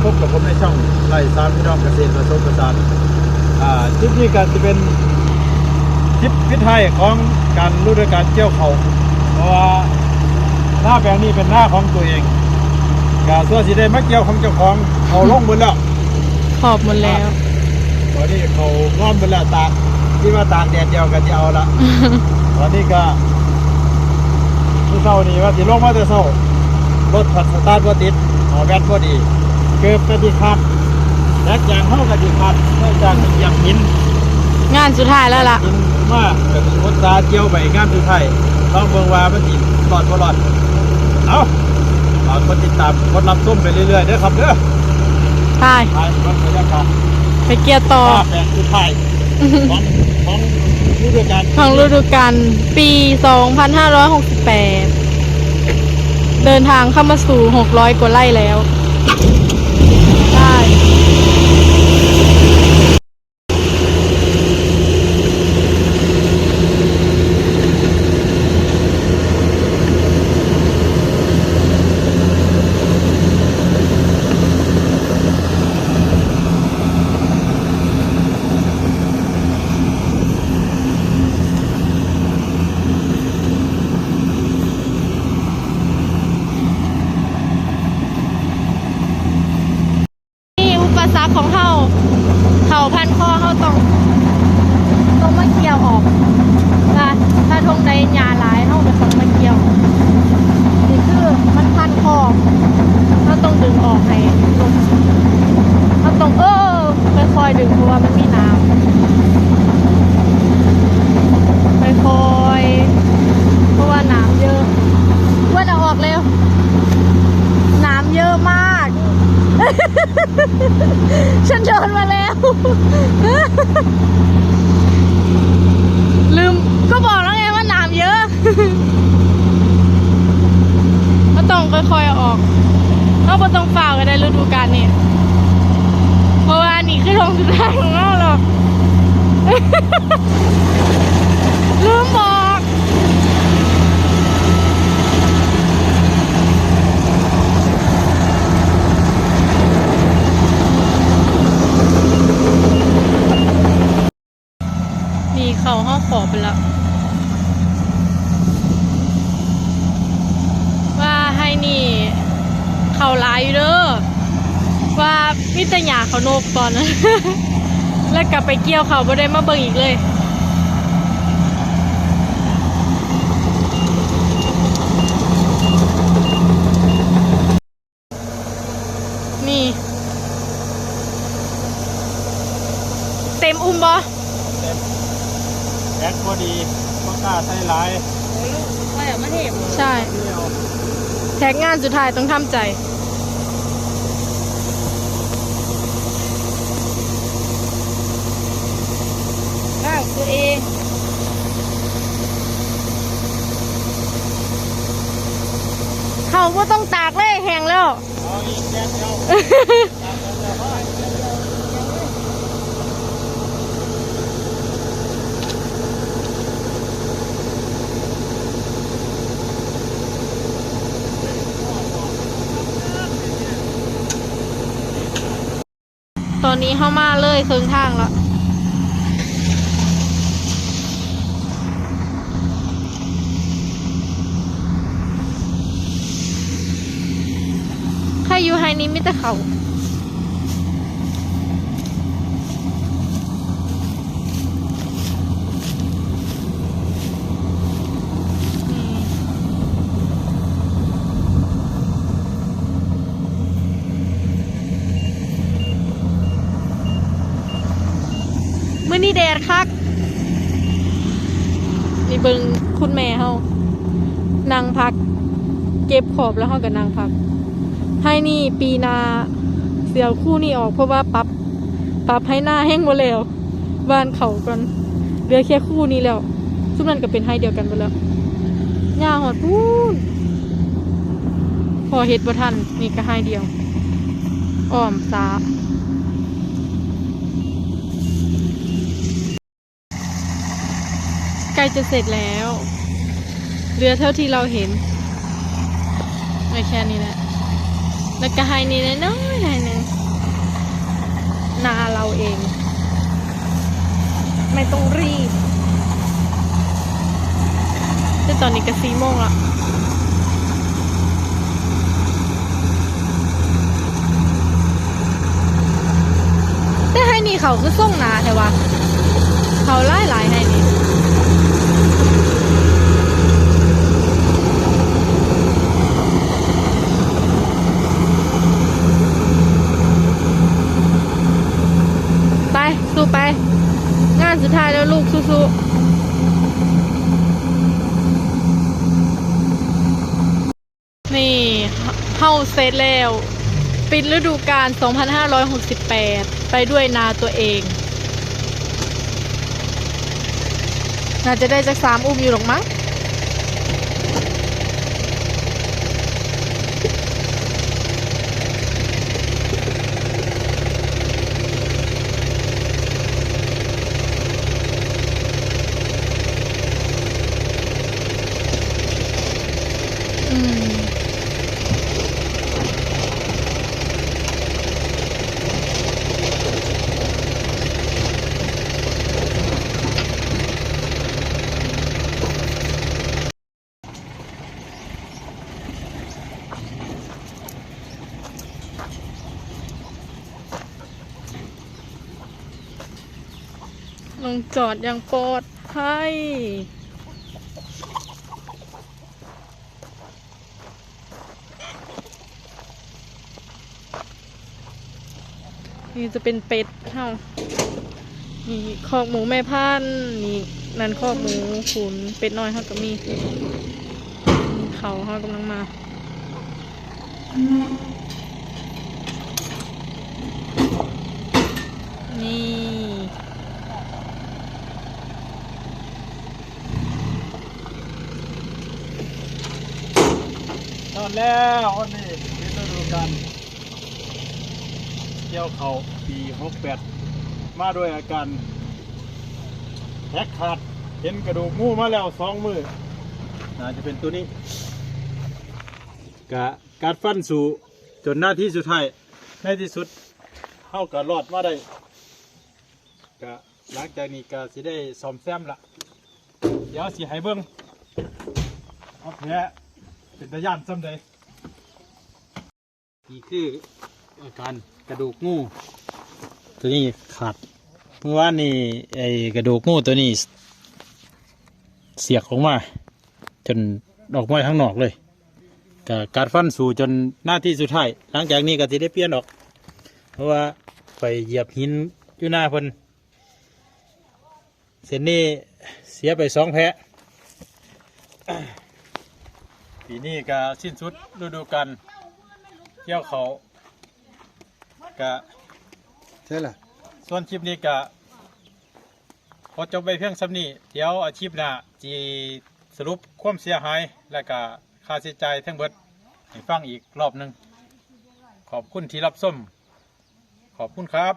ພົບກັບຜົມໃນຊ່ອງໄລ່ສາມພີ່ນ້ອງກະເສດປະສົມປະສານ. ອາ ຄລິບນີ້ກະຊິເປັນຄລິບປິດທ້າຍຂອງການ ລະດູການກ່ຽວເຂົ້າ ເພາະວ່ານາແປງນີ້ເປັນນາຂອງຕົວເອງ ກະສ່ວນຊິໄດ້ມາກ່ຽວຂອງເຈົ້າຂອງ ເຂົ້າລົງເບິດແລ້ວ ຂອບໝົດແລ້ວ. ຕອນນີ້ເຂົ້າງອມເບິດແລ້ວ ຕາກ ທີ່ວ່າຕາກແດດດຽວກໍຊິເອົາລະ. ຕອນນີ້ກໍ ມື້ເຊົ້ານີ້ວ່າຊິລົງມາແຕ່ເຊົ້າ ລົດພັດສະຕາດບໍ່ຕິດ ຫົວແບັດບໍ່ດີ ເກີບກໍຊິຂາດ ແທັກຢາງເຮົາກໍຊິຂາດ ເນື່ອງຈາກໄປຢຽບຫີນ ງານສຸດທ້າຍແລ້ວລະ ຫີນມາກໍຊິອົດສາກ່ຽວໄປງານສຸດທ້າຍ ລອງເບິ່ງວ່າມັນຊິ ລອດບໍ່ລອດ. ເອົາ ຝາກກົດຕິດຕາມ ກົດຮັບຊົມໄປເລື້ອຍໆເດີຄັບເດີ. ໄປ ໄປເບິ່ງບັນຍາກາດ ໄປກ່ຽວຕໍ່ ໜ້າແປງສຸດທ້າຍ ຂອງ ຂອງລະດູການ ຂອງລະດູການປີສອງພັນຫ້າຮ້ອຍຫົກສິບແປດ ເດີນທາງເຂົ້າມາສູ່ຫົກຮ້ອຍກວ່າໄຮ່ແລ້ວ. ໄປ. ນີ້ອຸປະສັກຂອງເຮົາ ເຂົ້າພັນຄໍເຮົາຕ້ອງ ຕ້ອງມາກ່ຽວອອກ ຖ້າ ຖ້າທົ່ງໃດຫຍ້າຫຼາຍເຮົາກໍຕ້ອງມາກ່ຽວ. ນີ້ຄືມັນພັນຄໍ ເຮົາຕ້ອງດຶງອອກໃຫ້ລົງ ເຮົາຕ້ອງ ເອີ ຄ່ອຍໆດຶງ ເພາະວ່າມັນມີໜາມ ຄ່ອຍໆ ເພາະວ່າໜາມເຍີະ. ເພິ່ນເອົາອອກແລ້ວ ໜາມເຍີະມາກ. ສັນໂດນມາແລ້ວ ລືມ ກໍບອກແລ້ວໄງວ່າໜາມເຍີະ ເຮົາຕ້ອງຄ່ອຍໆເອົາອອກ ເຮົາບໍ່ຕ້ອງຟ້າວກໍໄດ້ ລະດູການນີ້ ເພາະວ່າອັນນີ້ຄືທົ່ງສຸດທ້າຍຂອງເຮົາແລ້ວ ລືມບອກ. ນີ້ເຂົ້າເຮົາຂໍໄປແລ້ວ ວ່າໄຮ່ນີ້ເຂົ້າຫຼາຍຢູ່ເດີ ວ່າມີແຕ່ຫຍ້າເຂົ້ານົກຕອນນັ້ນ ແລ້ວກໍໄປກ່ຽວເຂົ້າບໍ່ໄດ້ມາເບິ່ງອີກເລີຍ. ນີ້ ເຕັມອຸ່ມບໍ່? ເຕັມ ແທັກພໍດີ ບໍ່ກ້າໃສ່ຫຼາຍ. ໃຊ່ ແທັກງານສຸດທ້າຍຕ້ອງທຳໃຈ. ເຂົ້າບໍ່ຕ້ອງຕາກເລີຍ ແຫ້ງແລ້ວ. ຕອນນີ້ເຮົາມາເລີຍເຄິ່ງທາງລະ ໃຄຢູ່ໄຮ່ນີ້ມີແຕ່ເຂົ້າ. ມື້ນີ້ແດດຄັກ ນີ້ເບິ່ງຄຸນແມ່ເຮົາ ນັ່ງພັກ ເກັບຂອບແລ້ວເຮົາກໍນັ່ງພັກ. ໄຮ່ນີ້ປີໜ້າຊິເອົາຄູ່ນີ້ອອກ ເພາະວ່າປັບ ປັບໄຮ່ນາແຮງບໍ່ແລ້ວ. ຫວ່ານເຂົ້າກ່ອນ ເຫຼືອແຄ່ຄູ່ນີ້ແລ້ວ ຊຸມນັ້ນກໍເປັນໄຮ່ດຽວກັນເບິດແລ້ວ ຍ່າງຮອດພຸ້ນ ພໍເຮັດບໍ່ທັນ. ນີ້ກໍໄຮ່ດຽວ ອ້ອມສາ ໃກ້ຈະເສັດແລ້ວ ເຫຼືອເທົ່າທີ່ເຮົາເຫັນ ໄດ້ແຄ່ນີ້ແຫຼະ ແລ້ວກໍໄຮ່ນີ້ນ້ອຍໆໄຮ່ໜຶ່ງ. ນາເຮົາເອງ ໄມ່ຕ້ອງຣີບ. ແຕ່ຕອນນີ້ກໍສີ່ໂມງລະ ແຕ່ໄຮ່ນີ້ເຂົາຄືສົ່ງໜາແທ້ວະ ເຂົາຫຼາຍໆໄຮ່ນີ້. ໄປ ສູ້ໄປ ງານສຸດທ້າຍແລ້ວລູກ ສູ້ໆ. ນີ້ ເຮົາເສັດແລ້ວ ປິດລະດູການສອງພັນຫ້າຮ້ອຍຫົກສິບແປດ ໄປດ້ວຍນາຕົວເອງ. ໜ້າຈະໄດ້ຈັກສາມອຸ້ມຢູ່ດອກມັ້ງ. ອືມ ລົງຈອດຢ່າງປອດໄພ. ນີ້ຈະເປັນເປັດເຮົາ ນີ້ຄອກໝູແມ່ພັນ ນີ້ ນັ້ນຄອກໝູຂຸນ ເປັດນ້ອຍເຮົາກໍມີ. ເຂົາເຮົາກຳລັງມາ ນີ້. ຮອດແລ້ວ ຮອດນີ້ ປິດລະດູການກ່ຽວເຂົ້າປີຫົກແປດ ມາດ້ວຍອາການແຂນຂາດ ເຫັນກະດູກງູມາແລ້ວສອງມື້ ໜ້າຈະເປັນໂຕນີ້ ກະກັດຟັນສູ້ຈົນນາທີສຸດທ້າຍ ໃນທີ່ສຸດເຮົາກະລອດມາໄດ້. ກະຫຼັງຈາກນີ້ກະຊິໄດ້ສ້ອມແຊມລະ ດຽວຊິໃຫ້ເບິ່ງວ່າແຜເປັນຕາຢ້ານສ່ຳໃດ. ນີ້ຄືອາການກະດູກງູໂຕນີ້ຂາດ ມື້ວານນີ້ ໄອ້ກະດູກງູໂຕນີ້ສຽກອອກມາ ຈົນອອກມາທາງນອກເລີຍ ກະກັດຟັນສູ້ຈົນນາທີສຸດທ້າຍ. ຫຼັງຈາກນີ້ກະຊິໄດ້ປ່ຽນອອກ ເພາະວ່າໄປຢຽບຫີນຢູ່ນາເພິ່ນ ເສັ້ນນີ້ເສຍໄປສອງແພະ. ປີນີ້ກະສິ້ນສຸດລະດູການກ່ຽວເຂົ້າ ກະ ໃຊ່ລະ ສ່ວນຄລິບນີ້ກະຂໍຈົບໄວ້ພຽງສ່ຳນີ້ ດຽວອາທິດໜ້າຊິສະຫຼຸບຄວາມເສຍຫາຍ ແລະກະຄ່າໃຊ້ຈ່າຍທັງເບິດໃຫ້ຟັງອີກລອບໜຶ່ງ. ຂອບຄຸນທີ່ຮັບຊົມ. ຂອບຄຸນຄັບ.